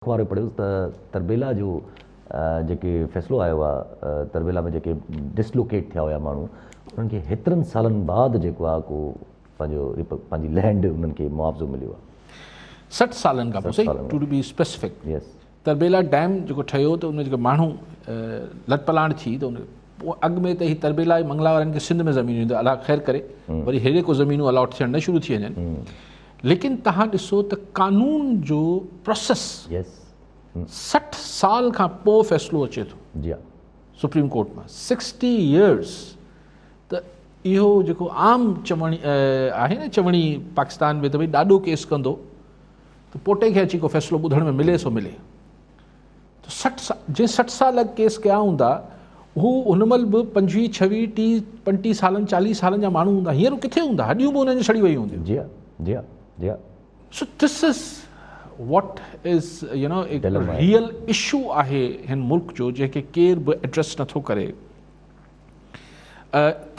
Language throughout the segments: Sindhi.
اخبار ۾ پڙهيو ته تربيلا جو جيڪي فيصلو آيو آهي تربيلا ۾ جيڪي ڊسلوڪيٽ ٿيا هيا ماڻهو انهن کي هيترن سالن بعد جيڪو آهي ڪو پنهنجو پنهنجي لينڊ انهن کي معاوضو مليو آهي. 60 سالن کان پوء سائين to be specific Tarbela dam جيڪو ٺهيو ته ان جيڪي ماڻهو لڏپلاڻ ٿي ته ان پوء اڳ ۾ ته هي تربيلا ۽ منگلا وارن کي سنڌ ۾ زمينون اينديون الله خير ڪري وري هيڏي ڪو زمينون الاٽ ٿيڻ نه شروع ٿي وڃن ليڪن تهان ڏسو ته قانون جو پروسيس 60 سال کان پوء فيصلو اچي ٿو جي ها سپريم ڪورٽ مان 60 ايئرز ته اهو جيڪو عام چوڻي آهي نه چوڻي پاڪستان ۾ ته ڀئي ڏاڏو ڪيس ڪندو ته پوٽي کي اچي ڪو فيصلو ٻڌڻ ۾ ملي سو ملي ته 60 سال جنهن 60 سال اڳ ڪيس ڪيا هوندا هو ان مهل به 25 26 30 35 سالن 40 سالن جا ماڻهو هوندا هينئر ڪٿي هوندا هڏيون به انهن جون سڙي ويون هونديون جي ها جي ها جي ها so this is what is you know real issue آهي هن ملڪ جو جنهن کي ڪير به ايڊريس نٿو ڪري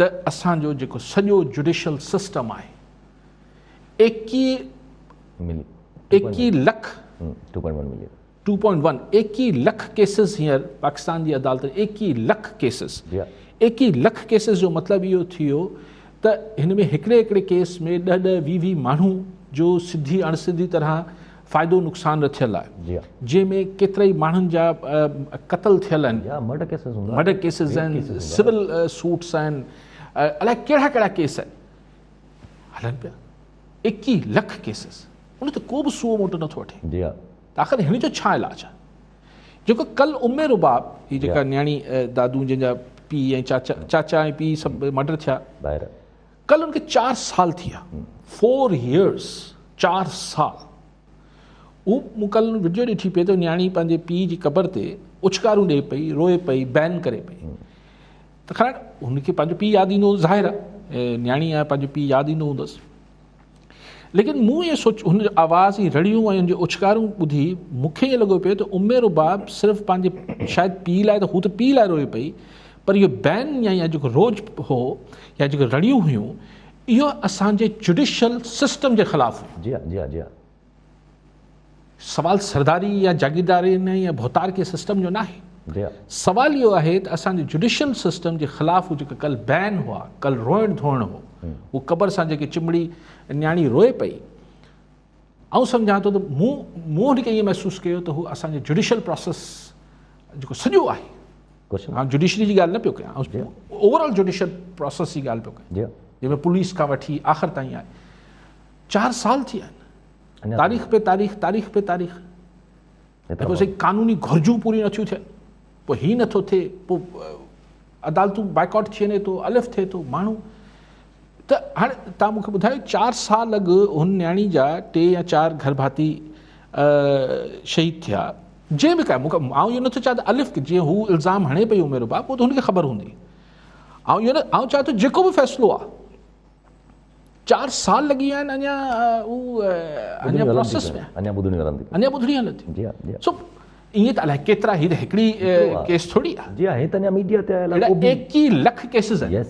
ته اسان جو جيڪو سڄو جوڊيشل سسٽم آهي 21 لک 2.1 21 لک ڪيسز هينئر پاڪستان جي عدالتن 21 لک ڪيسز 21 لک ڪيسز جو مطلب اهو ٿي ويو ته هن ۾ هڪڙي هڪڙي ڪيس ۾ ڏهه ڏهه ويهه ويهه ماڻهو جو سڌي اڻ سڌي طرح فائدو نقصان رٿيل آهي جنهن ۾ ڪيترائي ماڻهن جا قتل ٿيل آهن مرڊر ڪيسز آهن سول سوٽس آهن الائي ڪهڙا ڪهڙا ڪيس آهن هلن پيا 21 لک ڪيسز ان تي ڪو به سو موٽو نٿو وٺي جي ها ته آخر هن جو ڇا علاج آهي جيڪو ڪل ام رباب هي جيڪا نياڻي دادو جنهن جا پيء ۽ چاچا چاچا ۽ پيء سڀ مرڊر ٿيا ڀائر ڪل ان کي 4 سال ٿي ويا 4 يئرز 4 سال هو مون ڪل وڊيو ڏٺي پئي ته نياڻي پنهنجي پيء جي قبر تي اڇڪارون ڏئي پئي روئي پئي بين ڪري پئي ته خير هن کي پنهنجو پيء ياد ايندو ظاهر آهي نياڻي آهي پنهنجو پيء ياد ايندو هوندس ليڪن مون ائين سوچ هن جو آواز ۽ رڙيون ۽ هن جون اڇڪارون ٻڌي مون کي ائين لڳو پيو ته ام رباب صرف پنهنجي شايد پيء لاء ته هو ته پيء لاء روئي پئي پر اهو بين يا يا جيڪو روڄ هو يا جيڪو رڙيون هيون اهو اسان جي جوڊيشل سسٽم جي خلاف هيون. جي ها جي ها جي ها. سوال سرداري يا جاگيرداري يا ڀوتارڪي سسٽم جو ناهي. جي ها. سوال اهو آهي ته اسان جي جوڊيشل سسٽم جي خلاف هو جيڪا ڪل بين هئا، ڪل روئڻ ڌوئڻ هو، هو قبر سان جيڪي چمڙي نياڻي روئي پئي، آئون سمجهان ٿو ته مون مون هن کي ائين محسوس ڪيو ته هو اسان جي جوڊيشل پراسيس جيڪو سڄو آهي، آئون جوڊيشري جي ڳالهه نه پيو ڪيان، آئون اوور آل جوڊيشل پراسيس جي ڳالهه پيو ڪيان، جنهن ۾ پوليس کان وٺي آخر تائين آهي. 4 سال ٿي ويا آهن، تاريخ پي تاريخ، تاريخ پي تاريخ. پوء سائين قانوني گهرجون پوريون نٿيون ٿين، پوء هي نٿو ٿئي، پوء عدالتون بائيڪاٽ ٿي وڃي ٿو، الف ٿئي ٿو، ماڻهو ته هاڻي توهان مونکي ٻڌايو 4 سال اڳ هن نياڻي جا 3 يا 4 گهر ڀاتي شهيد ٿيا، جنهن به ڪا مونکي آئون اهو نٿو چاهيان ته الف جيئن هو الزام هڻي پئي عمر با، پوء ته هن کي خبر هوندي، آئون اهو نه آئون چاهيان ٿو جيڪو به فيصلو آهي 4 سال لڳي ويا آهن اڃا هو اڃا پروسيس ۾ اڃا ٻڌڻي هلندي اڃا ٻڌڻي هلندي جي ها جي سو ائين ته الائي ڪيترا هي ته هڪڙي ڪيس ٿوري آهي جي ها هي ته اڃا ميڊيا تي آيل آهي 21 لک ڪيسز آهن يس